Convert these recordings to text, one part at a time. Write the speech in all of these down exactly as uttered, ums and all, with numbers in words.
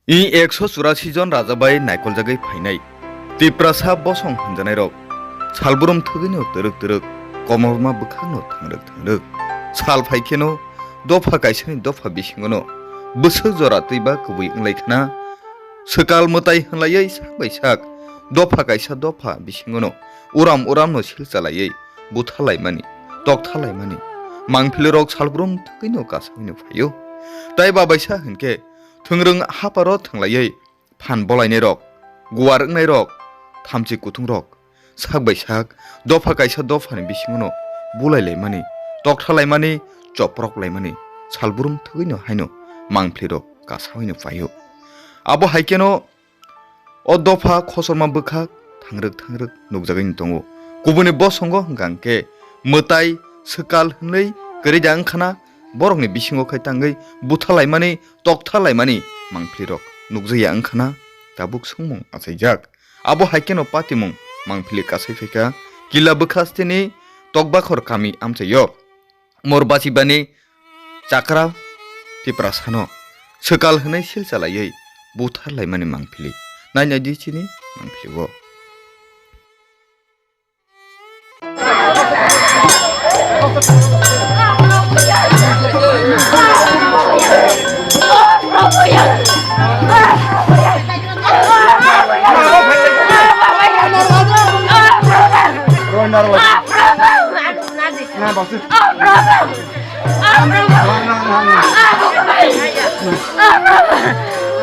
I ekso churasi jon raja bai naikoljagwi phainai Tiprasa bosong hwnjanairok salbrum thwgwino twrwk twrwk, komorma bwkhakno thangrwk thangrwk. Sal phai kheno dopha kaisani dopha bisingono bwswk jora twiba kubui wnglai khna. Swkal mwtai hwnlaiwi sak bai sak dopha kaisa dopha bisingono uram uramno sil chalaiwi buthar laimani, tokthar laimani mangpilirok salbrum thwgwino kasawino phaio. Tai babaisa hwnkhe thwngrwng haparo thanglaiwi phan bolainairok, guar wngnairok, thamchi kuthungrok sak bai sak dopha kaisa dophani bisingono bulai laimani, tokthar laimani, choprok laimani salbrum thwgwino haino mangpilirok kasawino phaio. Abo hai kheno o dopha khosorma bwkhak thangrwk thangrwk nukjagwi tongo. Kubuni bosongo hwnkha hwnkhe mwtai swkal hwnwi kwrwi da wngkhana, borokni bisingo khai tangwi buthar laimani, tokthar laimani mangpilirok nukjakya wngkhana tabuk swngmung achaijak. Abo hai kheno patimung mangpili kasai phaikha Kila bwkhasteni Tokbakhor kami amchaio. Mor bachibani chakra Tiprasano swkal hwnwi sil chalaiwi buthar laimani mangpili. Nai nai di chini mangpili o.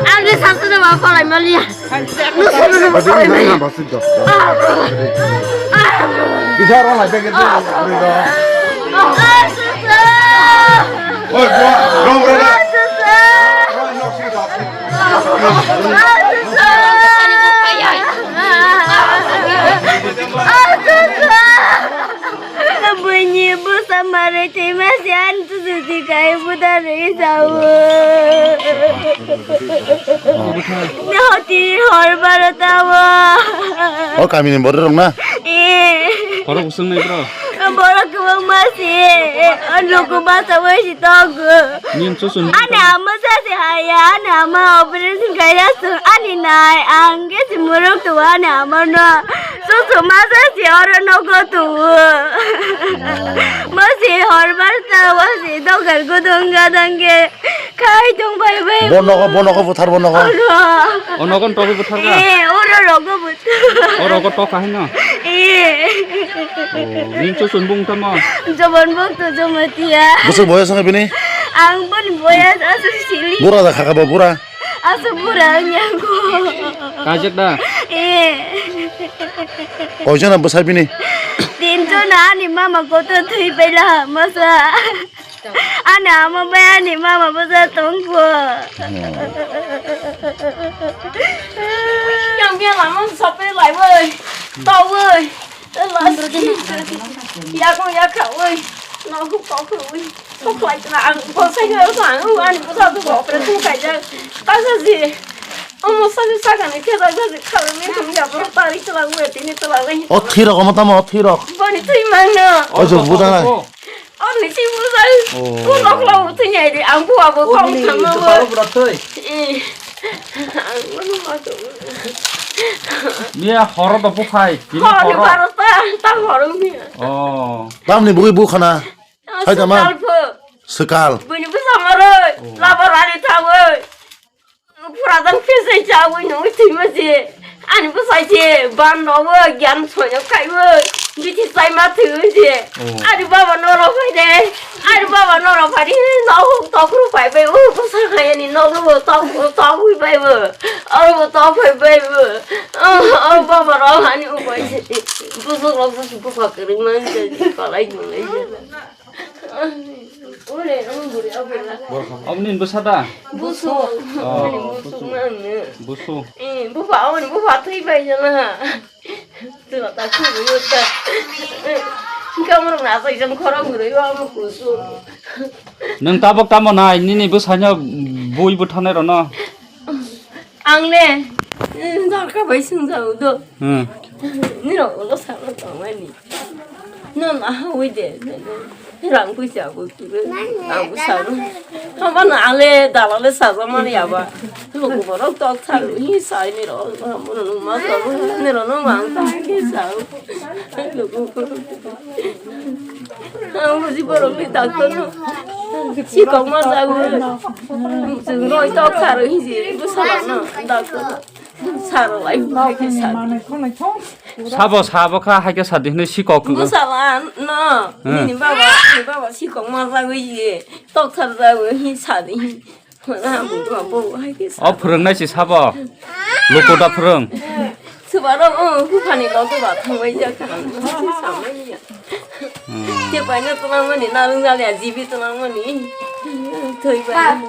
Ang di sasana ma kolai maliya. Aduh, ini nggak masuk, Dok. Bisa orang lagi gitu, Dok. Oi, gua, dong, bro, dong. Gua nok sih, Dok. Buini bwsa marwi thwima se ani chuchuti khai buda rwi sao. Hoti hor baro tao. O kamini borok rok na? Eh. Borok usung nai bro. Borok kwbangma se. Loko basa wai si tongo. Nin chuchun. Ani ama sa se haya, ani ama operation khai ya su, ani nai, ang ge si muruk tu ani ama no. Chuchu masa si oro nogo tu. Masi horbar ta wasi dogar gudung gadang ge khai tung bai bai. Bonogo, bonogo buthar bonogo. Oro. Onogon tobi buthar ga? Eh, oro rogo buthar. Oro go toka hino? Eh. Oh, ning chuchun bung tamo? Jobon bung tu jomatia. Bwswk boyas wngkha bini? Ang boni boyas aswk sili. Bura da khaka bo bura. Aswk bura wngya ko. Kajak da? Eh. Koijona bwsai bini? Tinjona ani mama kotor thwi paila masa. Ani ama bai ani mama bwsa tongkho. Yang bia lama sope lai woi. To woi. Lasi. Yakung yakha woi. Nogu kokho woi. Koklai tla ang bosai no ang ani bwsa tu operation kaijak. Tasa ji. Omo saju sagani khe jai jai kharwi thum ya bro tari tla woi tini tla woi. O thirok omo tamo o thirok. Boni twi mangno. O jok buda nai. Ani si bujai. Oh. Ko nok lo twi nai de ang bu abo. Oh, kong nini tamo. Bupalo bura twi. Eh. Ang bu ma to. Miya horo do buphai. Tini horo. Horo ta ta horo miya. Oh. Tamni bugui bukhana. Hai tama. Swkal pho. Swkal. Bini bu samaro. Oh. Labar ani thawi. Pura dang phesai chawi nungwi thwima se. Ani bwsai se ban rowi gyan soino khaiwi. Bithi chaima thwi se. Oh. Ani baba norok phai de. Ani baba norok phai de. Nok tokru phai bai. O bwsa khayani nok ro tok tokwi bai bo. Oro bo tok phai bai bo. O baba rok ani upai se. Bwswk rok se bwsa kwrwngma se. Kalai nungwi se. Aboni bwsa da? Busu. Oh, busu. Busu. Eh, bupha, aboni bupha thwi pai jana. Tila ta khuru yo ta. Kamrok na sai jang khorok gurui wa mo kusu. Nwng tabok tamo nai, nini bwsaino bui bwthanai rwno? Ang le, eh, dorkar bai swngjao do. Hmm. Nirok ulo sakno tongmani. No na hawi de. Rang puisa bo turu, ang bo saro. Haba na ale dalale saja mani aba. Luku borok tok saru hi sai ni ro, bono nung ma saru, ni ro nung mang ta ke saru. Luku borok. Ang buji borok ni doctor no. Si kok ma jagu. Roi tok saru hi ji, bu sala no, doctor no. Saro lai bu ke saru. Sabo, sabo kha, hai khe sadi hinui sikok kwrwng. Bwsala no, hmm, nini baba, nini baba sikok ma jagwi ye, tok thar jagwi hi sadi hi. Mana bu ma bo hai khe sa. O phwrwngnai si sabo. Luku da phwrwng. Subaro, o, buphani logo ba thangbai jak kha. Samai ya. Hmm. Te paina tunang mani, narung jali a jibi tunang mani. Thoi bai.